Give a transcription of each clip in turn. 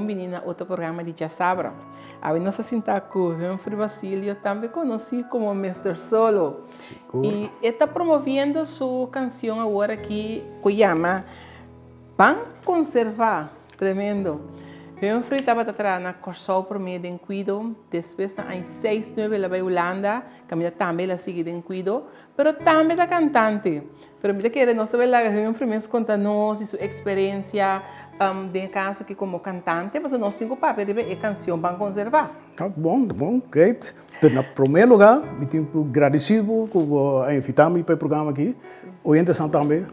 Bon bini na otro programa di Djasabra. Awe nos a sinta ku Humphrey Basilio, tambe konosí komo Mister Solo. I e ta promoviendo su kansion awor aki ku yama Ban Konservá. Tremendo. Humphrey tabata traha na Kòrsou promé den kuido, despues na aña seis nuebe el a bai Hulanda, kaminda tambe el a sigui den kuido, pero tambe ta kantante. Pero mi ta kere nos ta bai laga Humphrey mes konta nos di su eksperensia den e kaso aki komo kantante, pasobra nos tin ku papia riba e kansion Ban Konservá. Ta bon, ta bon, great. Pero na promé lugá mi tin ku gradisí bo ku bo a invitá mi pa e programa aki. Oyentenan tambe,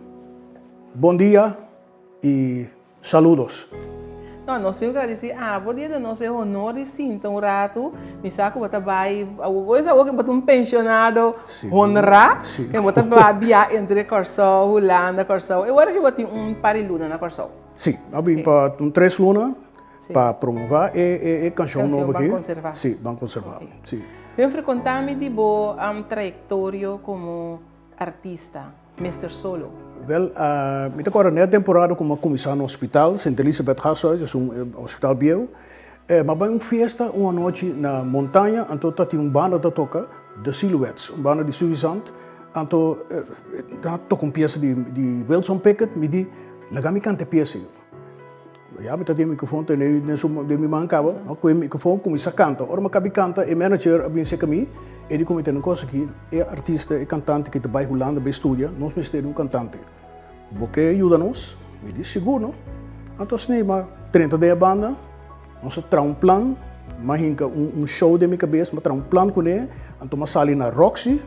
bon dia i Saludos. No, nos tin gradisí abo di a duna nos e honor di sinta un ratu. Mi sa ku bo ta bai, bo sa awor ku bo ta un pensionado honrá, ku bo ta bai bia entre Kòrsou, Hulanda, Kòrsou. E ora ku bo tin un par di luna na Kòrsou. Sí, a bin pa un tres luna pa promová e kanshon nobo aki. Kanshon Ban Konservá. Sí, Ban Konservá, sí. Humphrey, konta mi di bo trayektorio komo artista, Mister Solo? Wel, mi ta kòrda na e temporada ku mi a kuminsá na hospital, Sint Elisabeth Gasthuis, es un hospital bieu. Mi a bai un fiesta un anochi na montaña, anto ta tin un banda ta toka, The Silhouettes, un banda di Suffisant. Anto nan a toka un piesa di Wilson Pickett, mi di, laga mi kanta e piesa ei. Ya mi ta tin e microfoon tene den su den mi man caba, mi a coge e microfoon cuminsa canta. Ora mi a cabi canta e manager a bin cerca mi, e di cu mi tene un cosa aki, e artista, e cantante ki ta bay Hulanda bay studia, nos mester di un cantante. Bo ke yuda nos? Mi di sigur no. Anto asina mi a drenta den e banda, nos a traha un plan, mi a hinca un show den mi cabes, mi a traha un plan cune, anto mi a sali na Roxy,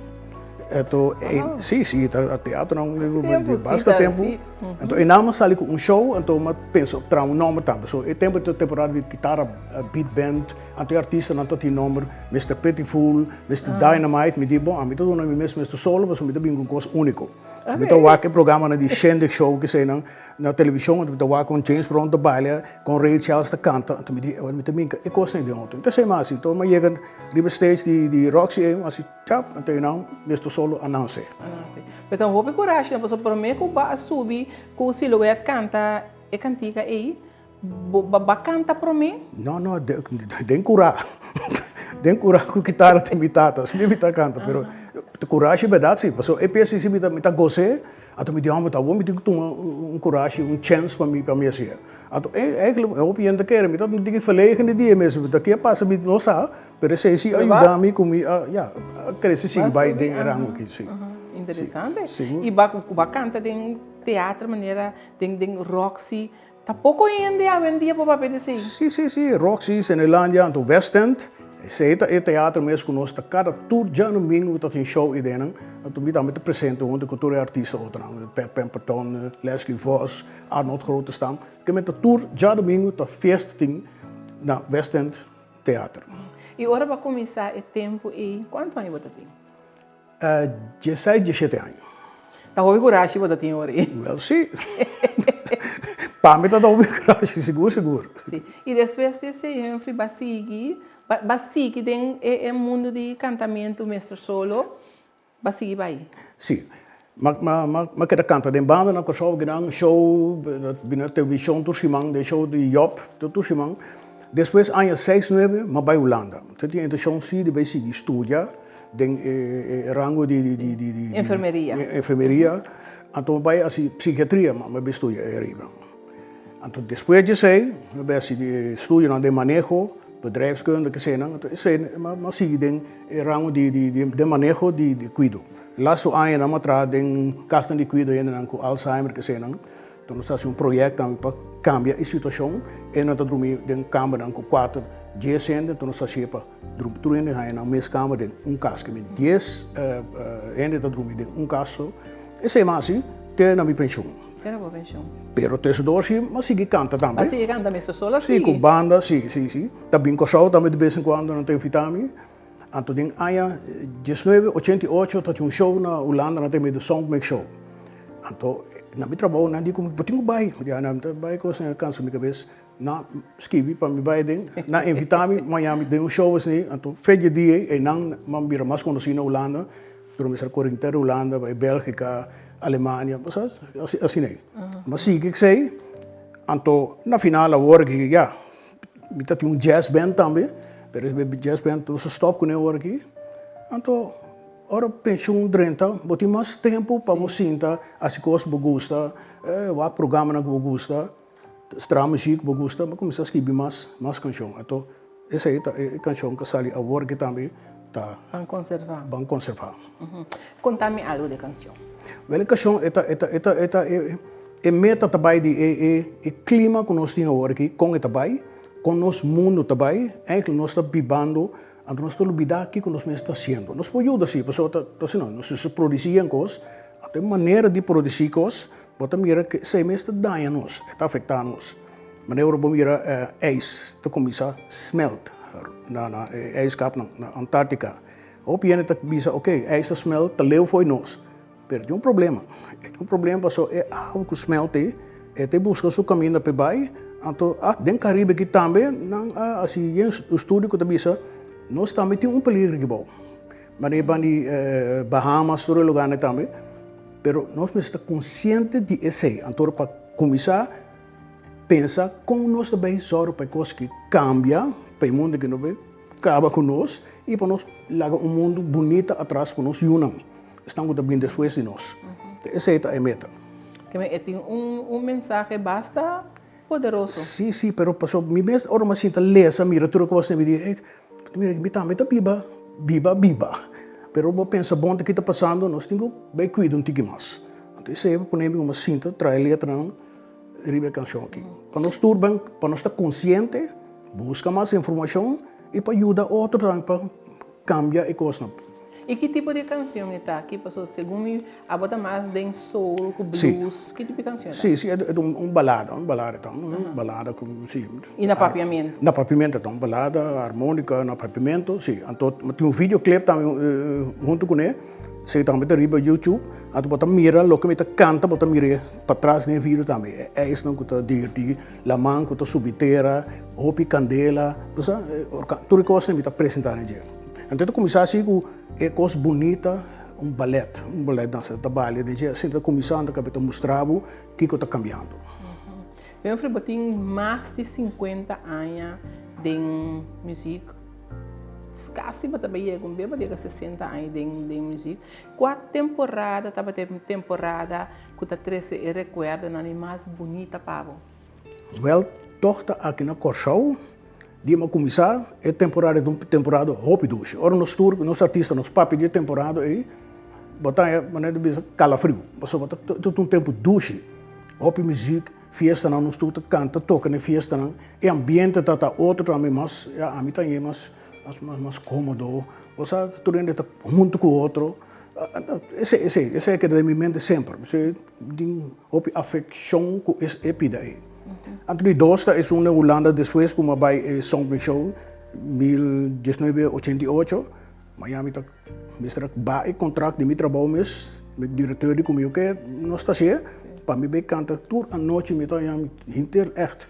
Eto, oh. Sí, sí, ta teatro tempo, basta sí, tempo. Sí. Anto, e naam sali ku un show, anto ma penso tra un nomber tambe. So, e tempo e temporada di gitara beat band, anto e artista nan ta tin nomber, Mr. Pitiful, Mr. Dynamite, mi di, bon, ami ta duna mi mes Mr. Solo, pasobra mi ta bin ku un kos úniko. Okay. Mi ta wak e programanan di Shendig Show, ke sei nan, na televishon, anto mi ta wak kon James Brown ta baila, kon Ray Charles ta kanta, anto mi di, mi ta bin e kosnan den otro. Entonces, mas asi, anto mi a yega riba stage di Roxy, asi, Chap, anto e nan mester solo a nanse. A nanse. Pero ta un hopi kurashi nan, pasobra promé ku bo a subi ku Silhouette kanta e kantika ei, bo ba kanta promé? No, no, den kurá. Den kurá ku kitara tin mi tata, asina mi ta kanta, pero kurashi bèrdat si, pasobra e pies si mi ta gos'é, anto mi di hòmber ta awor mi tin ku tuma un kurashi, un chèns pa mi pa mi hasié. Anto eigentlik hopi hende ta kere, mi ta un tiki verlegen di dia mes, ta ke a pasa mi no sa. Pero esei si a yuda mi ku mi a, ya, a krese sigui bai den e rango aki, si. Interesante. I ba ku ba kanta den teatro manera den den Roxy, ta poko hende awendia por papia di esei. Si, si, si, Roxy, Cinelandia, anto West End, esei ta e teatro mes ku nos ta kada tur djadumingu ta tin show ei den nan, anto mi tambe ta presente huntu ku tur e artista otronan, Pat Pemperton, Leslie Vos, Arnold Grotestam, ke men ta tur djadumingu ta fiesta tin na West End. Teater. I ora bo a kuminsá e tempu ei, kuantu aña bo ta tin? Dieseis, diesshete aña. Ta hopi kurashi bo ta tin ora ei. Wèl, sí. Pa mi ta ta hopi kurashi, sigur, sigur. Sí. I despues di esei, Humphrey, bo a sigui, bo a sigui den e mundu di kantamentu Mister Solo? Ba sigui bai. Sí. Ma ma ma ma keda kanta den banda na Kòrsou gran show bini na televishon tur siman den show di Job tur siman. Despues aña seis nuebe m'a bai Hulanda. Mi tin intenshon si di bai sigui studia den e rango di di di di Enfermeria. Enfermeria. Anto m'a bai hasi psikiatria m'a bai studia ei ariba. Anto despues di esei mi bai hasi di studionan den maneho, bedrijfskunde kesenan. Anto esei m'a sigui den e rango di den maneho di kuido. Lastu añanan m'a traha den kasnan di kuido hendenan ku Alzheimer kesenan. Anto nos a hasi un proyèkt tambe pa kambia e situashon. Hendenan ta drumi den kambernan ku kuater, dies hende. Anto nos a hasié pa tur hende haña nan mes kamber den un kas. Ke mi dies hende ta drumi den un kas. So esei m'a hasi te na mi penshun. Te na bo penshon. Pero tussendoor si m'a sigui kanta tambe. M'a sigui kanta meestal solo a sigui. Si, ku banda, si, si, si. Ta bin Kòrsou tambe de bes en kuando nan ta invitá mi. Anto den aña diesnuebe ochenta i ocho ta tin un show na Hulanda nan ta yama The Soundmix Show. Anto na mi trabou nan di ku mi bo tin ku bai. Mi di a mi ta bai kos nan a kansa mi kabes. Nan skibi pa mi bai aden. Nan invitá mi Miami den un show asina. Anto fe di e dia ei einan mi a bira mas konosí na Hulanda. Pero mi sa kore henter Hulanda, bai Bélgika, Alemania, bo sa, asina ei. Mi a sigui esei, anto na final awor aki ya. Mi ta tin un jazz band tambe, pero e jazz band nos a stop kuné ora aki. Anto ora penshun drenta bo tin mas tempu pa bo sinta hasi kos ku bo gusta, wak programanan ku bo gusta, stra muzik ku bo gusta, bo kuminsá skibi mas mas kanshon. Anto esei ta e kanshon ku a sali awor aki tambe ta Ban konservá. Ban konservá. Konta mi algu di e kanshon. Wèl e kanshon e ta e ta e ta e ta e e meta ta bai di e e e klima ku nos tin awor aki, kon e ta bai, kon nos mundu ta bai, eigenlijk nos ta bibando, anto nos ta lubidá kiko nos mes ta hasiendo. Nos por yuda si, pasobra ta ta asina, nos ta produsí en kos, anto e manera di produsí kos, bo ta mira ku esei mes ta daña nos, e ta afektá nos. Manera ora bo mira ijs ta kuminsá smelt na na e ijskapnan na Antártika. Hopi hende ta bisa, ok, ijs ta smelt, ta leu fo'i nos. Pero tin un problema. E tin un problema pasobra e awa ku smelt ei, e ta buska su kaminda pa e bai. Anto, den Karibe aki tambe nan a hasi yen studio ku ta bisa, nos tambe tin un peligro aki bou. Manera e ban di Bahamas, tur e lugarnan tambe. Pero nos mester ta konsiente di esei. Anto pa kuminsá pensa kon nos ta bai sòru pa e kos aki kambia, pa e mundu aki no bai kaba ku nos i pa nos laga un mundu bunita atras pa nos yunan, esnan ku ta bin despues di nos. Esei ta e meta. Keme e tin un mensahe basta poderoso. Sí, sí, pero pasobra mi mes ora mi a sinta lesa, mira tur e kosnan, mi di, ey, mira mi tambe ta biba, biba, biba. Pero bo pensa bon ta ki ta pasando, nos tin ku bai kuida un tiki mas. Anto esei a pone mi ku mi a sinta traha e letranan riba e kanshon aki. Pa nos tur ban, pa nos ta konsiente, buska mas informashon i pa yuda otro tambe pa kambia e kosnan. I ki tipo di kanshon e ta aki? Pasobra segun mi abo ta mas den soul ku blues. Ki tipo di kanshon e ta? Si, si, e ta un balada, un balada e ta, un balada ku, si. I na papiamentu? Na papiamentu e ta, un balada armónika na papiamentu, si. Anto tin un videoclip tambe huntu kuné. Esei tambe ta riba YouTube. Anto bo ta mira loke mi ta kanta, bo ta mira patras den e video tambe. E ijsnan ku ta dirti, laman ku ta subi tera, hopi kandela. Bo sa, tur e kosnan mi ta presentá den dje. Anto e ta kuminsá asi ku e kos bunita, un balèt, un balèt dansa ta balia den dje. Asina ta kuminsá, anto kabe ta mustra bo kiko ta kambiando. Humphrey, bo tin mas di sinkuenta aña den muzik. Kasi bo ta bai yega un bia bo ta yega sesenta aña den den muzik. Kua temporada tabata e temporada ku ta trese e rekuerdonan di mas bunita pa bo? Wèl, tòg ta aki na Kòrsou di mi a kuminsá e temporada ta un temporada hopi dushi. Ora nos tur, nos artista, nos papia di e temporada ei, bo ta haña manera di bisa kalafriu, pasobra ta ta un tempu dushi. Hopi muzik, Fiestanan nos tur ta canta toca na e fiestanan e ambiente ta ta otro tambe mas ya ami ta haña mas mas mas comodo osea tur hende ta hunto cu otro esey esey esey a keda den mi mente semper esey tin hopi afeccion cu e pida ey. Anto di dos ta esun na Hulanda despues cu mi a bay e Songben Show mil diesnuebe ochenta i ocho Miami ta mester a ba e contract di mi trabou mes, mi directeur di ku mi oke nos ta hacié pa mi bay canta tur anochi mi ta haña henter echt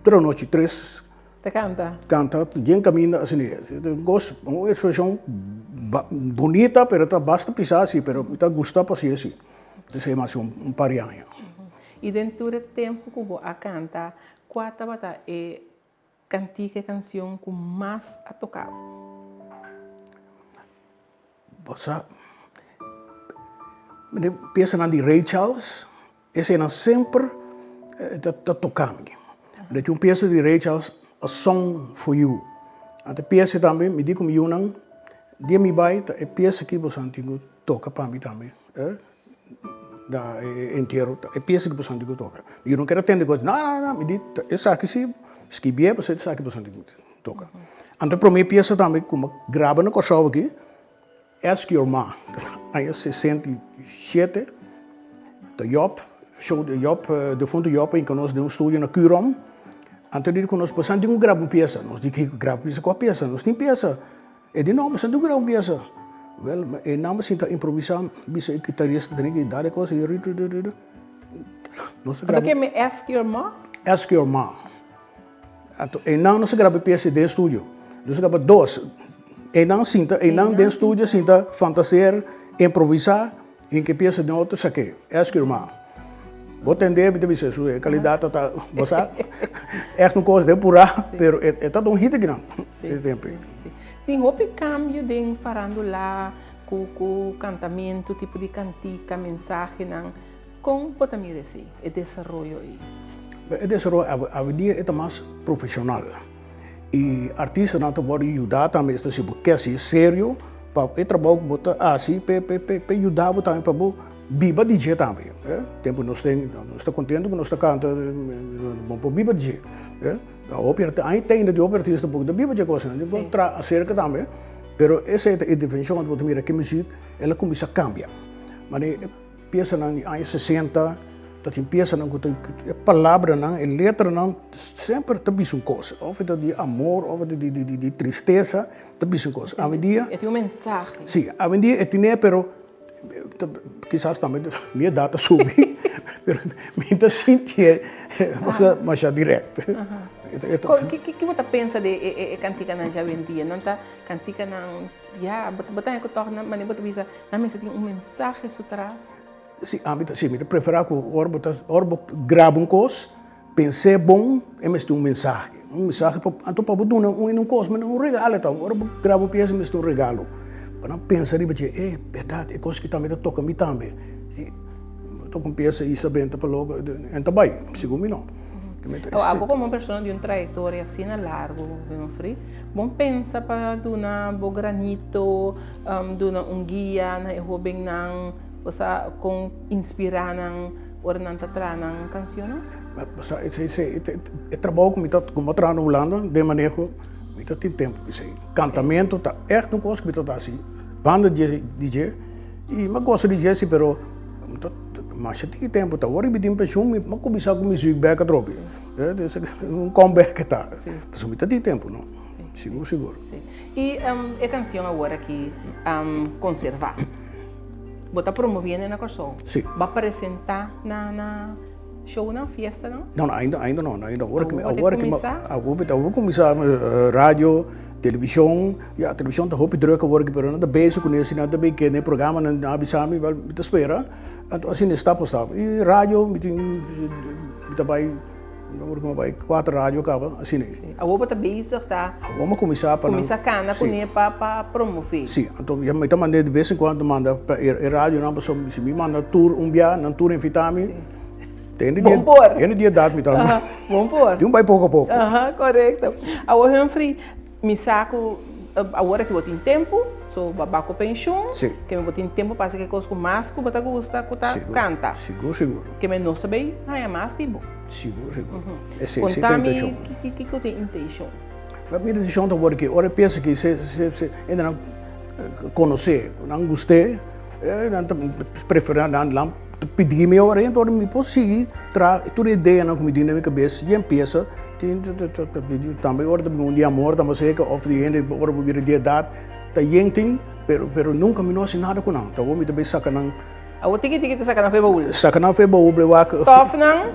tur anochi tres Ta canta? Canta yen caminda asina un cos un expresion bunita pero ta basta pisa si pero mi ta gusta pa hacié si esei mas un par di aña. I den tur e tempu ku bo a canta kua tabata e Kantika e kansion ku mas a toka bo. Bo sa, mi piesanan di Ray Charles, eseinan semper ta toka mi. Mi tin un piesa di Ray Charles, A Song For You. Anto e piesa tambe, mi di ku mi yunan, dia mi bai ta e piesa aki boso tin ku toka pa mi tambe. Na e entiero ta e pieza ku boso tin ku toka. Mi no kere tende kos, no, no, no, mi di esaki si skibié pasobra esaki boso tin ku toka. Anto e promé pieza tambe ku mi a graba na Kòrsou aki, Ask Your Ma, aña 67, ta Job, show di Job, defunto Job a hinka nos den un studio na Curom. Anto e di ku nos, boso tin ku graba un pieza. Nos di, graba un pieza? Kua pieza? Nos tin pieza. E di, No, boso no graba un pieza. Wel, e nan sinta improvisá, bisa e kitarista tene ki dal e kos ei, ri, ri, ri, ri. Nos a graba. Anto ke mi Ask Your Ma? Ask Your Ma. Anto e nan nos a graba e pieza den studio. Nos a graba dos. E nan sinta, e nan den studio sinta fantaseer, improvisá, hinka e pieza den otro, sa ke, Ask Your Ma. Bo tende mi ta bisa su e kalidat ta bo sa ègt un kos den purá pero e ta un hit akinan e tempu ei. Tin hopi kambio den farandula ku ku kantamentu, tipo di kantika, mensahenan. Kon bo ta mira esei, e desaroyo ei? E desaroyo awendia e ta mas profeshonal i artistanan ta wòrdu yuda tambe, esta si bo ke hasi serio pa e trabou ku bo ta hasi p'e yuda bo tambe pa bo biba di dje tambe. Tempu nos tin nos ta kontentu ku nos ta kanta bo por biba di dje. Hopi aña teinta di hopi artista por ta biba dje kosnan, bo por traha aserka tambe pero esei ta e diferenshon ku bo ta mira ki muzik el a kuminsá kambia. Manera e piesanan di aña 60 ta tin piesanan ku ta e palabranan e letranan semper ta bisa un kos òf e ta di amor òf e ta di tristesa ta bisa un kos. Awendia E tin un mensahe. Si, awendia e tine pero kisas tambe mi edat ta subi pero mi ta sintié masha dirèkt. Ki bo ta pensa di e kantikanan dje awendia? Nan ta kantikanan ya bo ta haña ku tòg nan manera bo ta bisa nan mester tin un mensahe su tras? Si, ami ta si mi ta preferá ku ora bo ta ora bo graba un kos pens'é bon e mester un mensahe, un mensahe pa anto pa bo duna un hende un kos un regalo ta ora bo graba un piesa mester un regalo pa nan pensa riba dje e bèrdat e kos aki tambe ta toka mi tambe si bo toka un piesa i sa benta pa loko en ta bai segun mi no. Abo komo un persona di un trayektoria asina largu Humphrey bo pensa pa duna bo granito duna un guia na e hobennan osea kon inspirá nan Ora nan ta traha nan cancionnan? Sa, e trabou ku mi ta ku mi a traha na Hulanda den maneho, mi ta tin tempu p'esei. Kantamento ta ègt un kos ku mi ta hasi banda di dje i mi a gosa di dje si pero mi ta masha tiki tempu ta. Ora mi tin penshun mi a kuminsá ku muzik bèk atrobe. Un comeback e ta. Pasobra mi ta tin tempu no. Sigur sigur. I e kanshon awor aki Konservá. Bo ta promoviendo na Kòrsou? Sí. Bo a presentá na na shownan, fiestanan? No, no, ainda, ainda no, ainda. Awor ki mi, awor ki mi, awor mi ta kuminsá radio, televishon. Ya, televishon ta hopi drùk awor aki, pero nan ta bezig kuné, si nan ta bin kende programanan nan a bisa mi, mi ta spera. Anto asina stap pa stap. I radio mi tin, mi ta bai. Awor ku mi bai kuater radio kaba, asina ei. Awor bo ta bezig ta. Awor mi a kuminsá pa nan. Kuminsá kana kuné pa pa promové. Sí, anto ya mi ta mand'é de bes en kuando manda pa e radionan pasobra si mi manda tur un bia nan tur invitá mi. Bon por. Hende di edat mi ta. Bon por. Tin un bai poko a poko. Korekto. Awor Humphrey, Mi sa ku awor aki bo tin tempu, so bo a bak ku penshun, keme bo tin tempu pa hasi ke kos ku mas ku bo ta gusta ku ta kanta. Sigur, sigur. Keme nos ta bay haña mas di bo. Sigur, sigur. Esei ta intenshon. Konta mi kiko ta e intenshon. Mi intenshon ta wòrdu ke ora e piensa ke se se hende nan konosé, nan gust'é, nan ta preferá nan nan ta pidi mi ora, enton mi por sigui traha tur e ideanan ku mi tin den mi kabes i empiesa. Tin tambe ora ta bin un di amor ta mas seka of di hende ora bo bira di edat ta yen tin pero pero nunka mi no hasi nada ku nan ta awor mi ta bay saka nan. Awor tiki tiki ta saka nan for e baul. Saka nan for e baul ble wak. Stof nan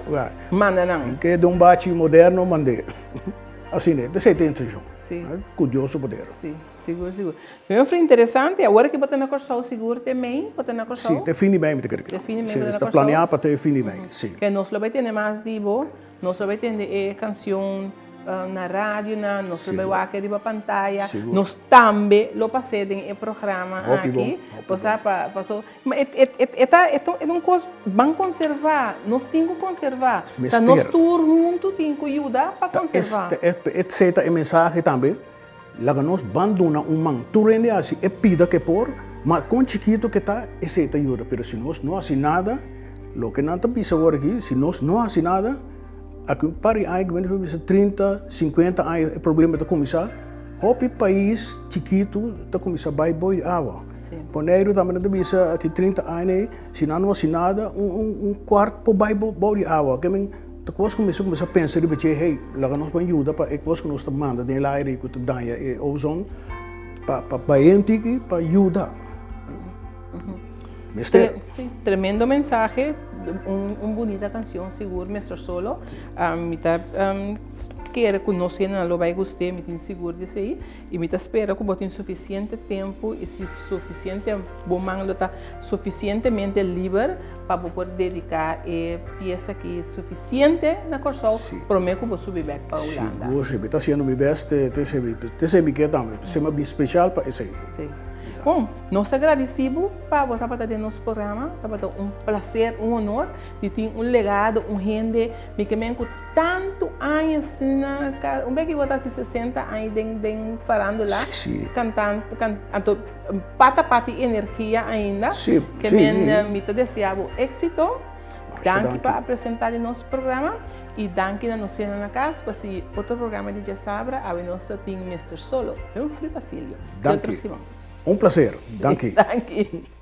manda nan. Ke den un bachi moderno mand'e asina e ta intenshon ku Dios su poder. Si sigur sigur. Mi un fri interesante awor ki bo ta na Kòrsou sigur te mei bo ta na Kòrsou? Si te fin di mei mi ta kere. Te fin di mei bo ta na Kòrsou. Ta planea pa te fin di mei si. Ke nos lo bay tene mas di bo. Nos lo bay tende e cancion na radionan, nos lo bay wak riba pantaya, nos tambe lo pas'é den e programa aki. Bo sa pa paso e ta e ta un cos ban conserva, nos tin cu conserva, ta nos tur hunto tin cu yuda pa conserva. Esei ta e mensahe tambe, laga nos ban duna un man, tur hende hasi e pida ke por, ma kon chikito ke ta esei ta yuda, pero si nos no hasi nada, Loke nan ta bisa awor aki, si nos no hasi nada, aki un par di aña ku bini bisa 30, 50 aña e problema ta kuminsá, hopi pais chikitu ta kuminsá bai boi di awa. Boneiru tambe nan ta bisa aki 30 aña ei, si nan no hasi nada, un un un kuart por bai bou di awa. Ke men ta kos ku mester kuminsá pensa riba dje, hey, laga nos ban yuda pa e kos ku nos ta manda den el aire ku ta daña e ozon pa pa bai en tiki pa yuda. Mester. Sí, tremendo mensahe, un, un bunita canción sigur, Mister Solo. Um, mi ta um, kere ku nos hendenan lo bai gust'é, mi tin sigur di esei. I mi ta spera ku bo tin sufisiente tempu i sufisiente bo man lo ta sufisientemente liber pa bo por dediká e piesa aki sufisiente na Kòrsou promé ku bo subi bèk pa Hulanda. Sigur, si. Mi ta hasiendo mi bèst te esei mi ke tambe. P'esei mi a bin spesial pa esei. Si. Bon, nos ta gradisí bo pa bo tabata den nos programa. Tabata un plaser, un honor di tin un legado, un hende mi ke men ku Tantu aña asina, un bek bo ta hasi 60 aña den den farándula, kantante, anto pata pati energia ainda, ke men mi ta desea bo éksito, danki pa a presentá den nos programa i danki na nos hende na kas pa sigui otro programa di Djasabra, awe nos ta tin Mister Solo, Humphrey Basilio. Te otro siman. Un plaser, danki. Danki.